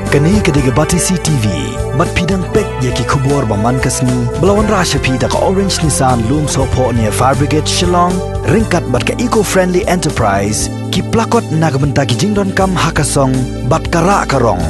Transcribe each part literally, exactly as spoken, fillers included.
Kane ka dei ka Batesi T V. Bad phi dang peit ïa ki khubor ba man ka sngi ba la wanrah sha phi da ka Orange Nissan Lumsohphoh near Fire Brigade Shillong, ryngkat bad ka Eco Friendly Enterprise, ki plakot na ka bynta ki jingdonkam ha ka song bad ka rah ka rong.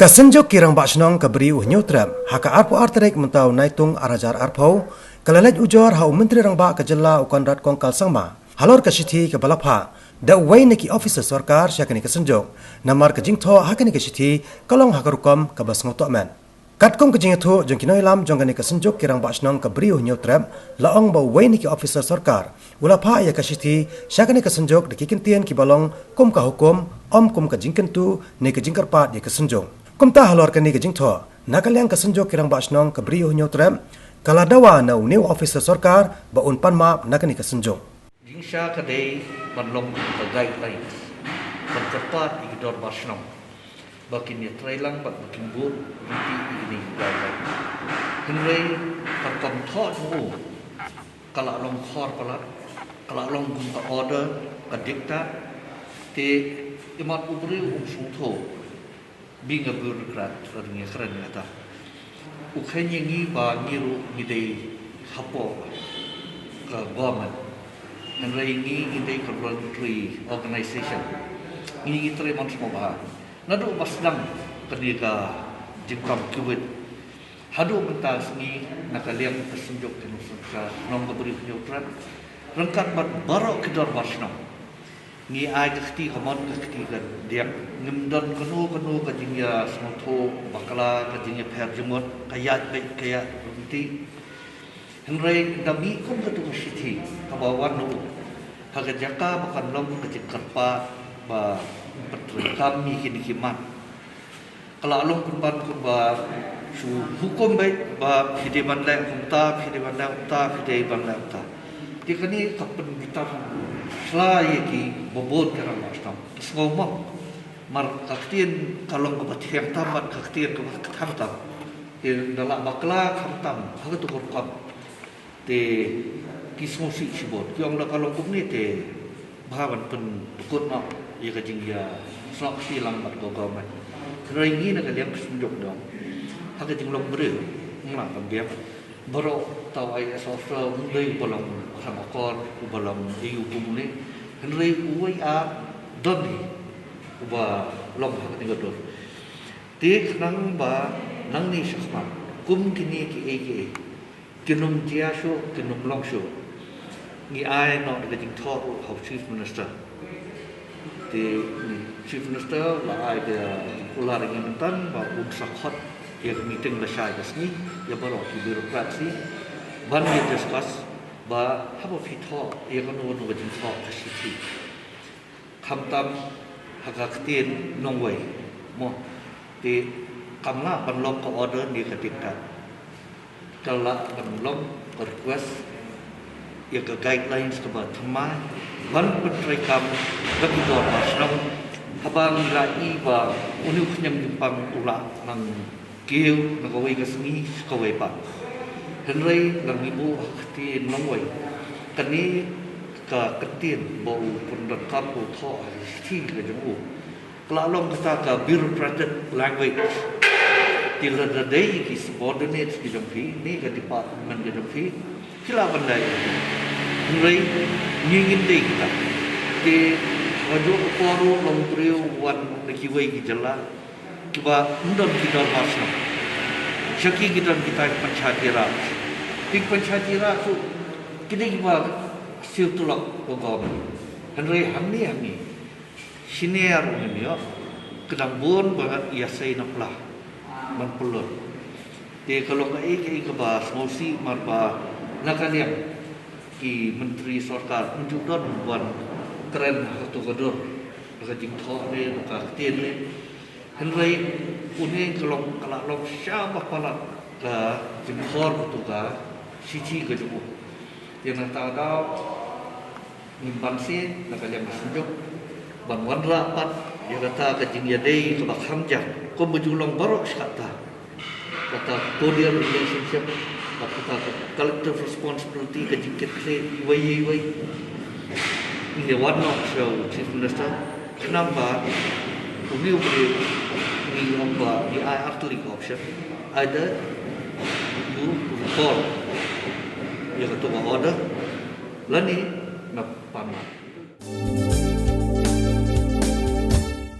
Ka Synjuk ki Rangbah Shnong ka Bri u Hynñiewtrep, ha ka arphew ar tarik mynta u Naitung ar hajar arphew, ka la leit ujor ha u Myntri Rangbah ka Jylla u Conrad Kongkal Sangma halor ka shithi kaba la phah da uwei na ki officer sorkar sha kane ka Synjuk namar ka jingthoh ha kane ka shithi ka long ha ka rukom kaba sngewtohmet. Katkum ka jingïathuh jong ki nongïalam jong kane ka Synjuk ki Rangbah Shnong ka Bri u Hynñiewtrep, la ong ba uwei na ki officer sorkar u la phah ïa ka shithi sha kane ka Synjuk da ki kyntien kiba long kum ka hukum, ym kum ka jingkyntu ne ka jingkyrpad ïa ka Synjuk. Kumta halor kane ka jingthoh, na ka liang ka Synjuk ki Rangbah Shnong ka Bri u Hynñiewtrep, ka la dawa na une u officer sorkar ba un pan map na kane ka Synjuk. Jingshai ka dei ban long ka guidelines ban kyrpad ïa ki dorbar shnong ba kin ïatreilang bad ba kin bud ryntih ïa kine ki guidelines. Hynrei ka kam thoh jong u ka la long khor palat, ka la long kum ka order, ka diktat. Te imat u briew um sngewthuh, being a bureaucrat, la dang ïakren ïa kata. U kheiñ ïa ngi ba ngi ruh ngi dei hapoh ka government. Hynrei ngi, ngi dei ka voluntary organization. Ngi, ngi trei mon sngewbha. Naduh ba sdang kane ka jingkam Covid haduh mynta ka sngi, na ka liang ka Synjuk ki Rangbah Shnong ka Bri u Hynñiewtrep ryngkat bad baroh ki dorbar shnong, ngi ai ka kti kamon ka kti kadiang. Ngim don kano kano ka jingïasngewthuh bakla, ka jingïapher jingmut, ka ïaid beit ka ïaid ryntih. Hynrei da mih kum katto ka shithi kaba wan na u ha ka jaka ba kan long ka jingkyrpad ba pyntrei kam ïa kine ki mat, ka la long pynban kumba shu hukum beit ba phi dei ban leh kumta, phi dei ban leh kumta, phi dei ban leh kumta. Te kane ka pynbitar sla ïa ki ba bun ki rangbah shnong. Ka sngew mong mar ka ktien ka long kaba thiang tam bad ka ktien kaba kthang tam. Te da lah bakla khamtam ha kato ka rukom, te ki sngewsih shibun, ki ong lada ka long kumne te bha ban pynpynkut noh ïa ka jingïasnoh kti lang bad ka government. Hynrei ngi na ka liang ka Synjuk ngi ong ha ka jinglong briew, ym lah ban biang. Baroh uta u IAS officer um dei uba long khang akor, uba long aïu kum une. Hynrei uwei ah don hi uba long ha kane ka dur. Te khnang ba nangne shakhmat kum kine kiei kiei kin ym jia shuh, kin ym long shuh, ngi ai noh da ka jingthoh ruh ha u Chief Minister. Te u Chief Minister la ai da ka jingkular ïa ngi mynta ba un sa khot ïa ka meeting lashai ka sngi ïa baroh ki bureaucrats hi ban ïa discuss ba haba phi thoh ïa kano kano ka jingthoh ka shithi, khamtam ha ka ktien nongwei, mo, te kam lah ban long ka order ne ka diktat. Ka lah ban long ka request ïa ka guidelines kaba thymmai ban pyntreikam da ki dorbar shnong. Haba ngi la ïohi ba une u khñiang jingpang u la nang kiew na kawei ka sngi sha kawei pat. Hynrei lada ngi buh ha ka ktien nongwei, kane ka ktien ba u pyndonkam, ba u thoh ha ka shithi ka jong u, ka la long kata ka bureaucratic language. Te lada dei ki subordinates ki jong phi ne ka department ka jong phi, phi lah ban leh. Hynrei ngi ngim dei kita. Te ha kajuh ka por ruh la u briew u wan na kiwei ki jylla kiba ym don ki dorbar shnong. Sha ki ki don kita ki Panchayati Raj. Ki Panchayati Raj ruh ki dei kiba siew tulop ka government. Hynrei hangne hangne senior ruh ngim ïoh, ka dang bun ba ïa sei na pla ban pynlut. Te ka long kaei kaei kaba sngewsih mar ba na ka liang ki myntri sorkar ym ju don ban kren ha kato ka dur, da ka jingthoh ne da ka ktien ne. Hynrei une ka long, ka la long sha ba palat ka jingkhor kato ka shithi ka jong u. Te na kata ka daw ngim banse na ka liang ka Synjuk ban wanrah pat ïa kata ka jingïadei kaba kham jam kumba ju long baroh shi katta, kata cordial relationship bad kata ka collective responsibility, ka jingkitkhlieh iwei ïa iwei. Ngi wan noh sha u Chief Minister khnang ba une u briew ngi Ngi ong ba ngi ai artylli ka option. Either you recall ïa kato ka order lane nga pam.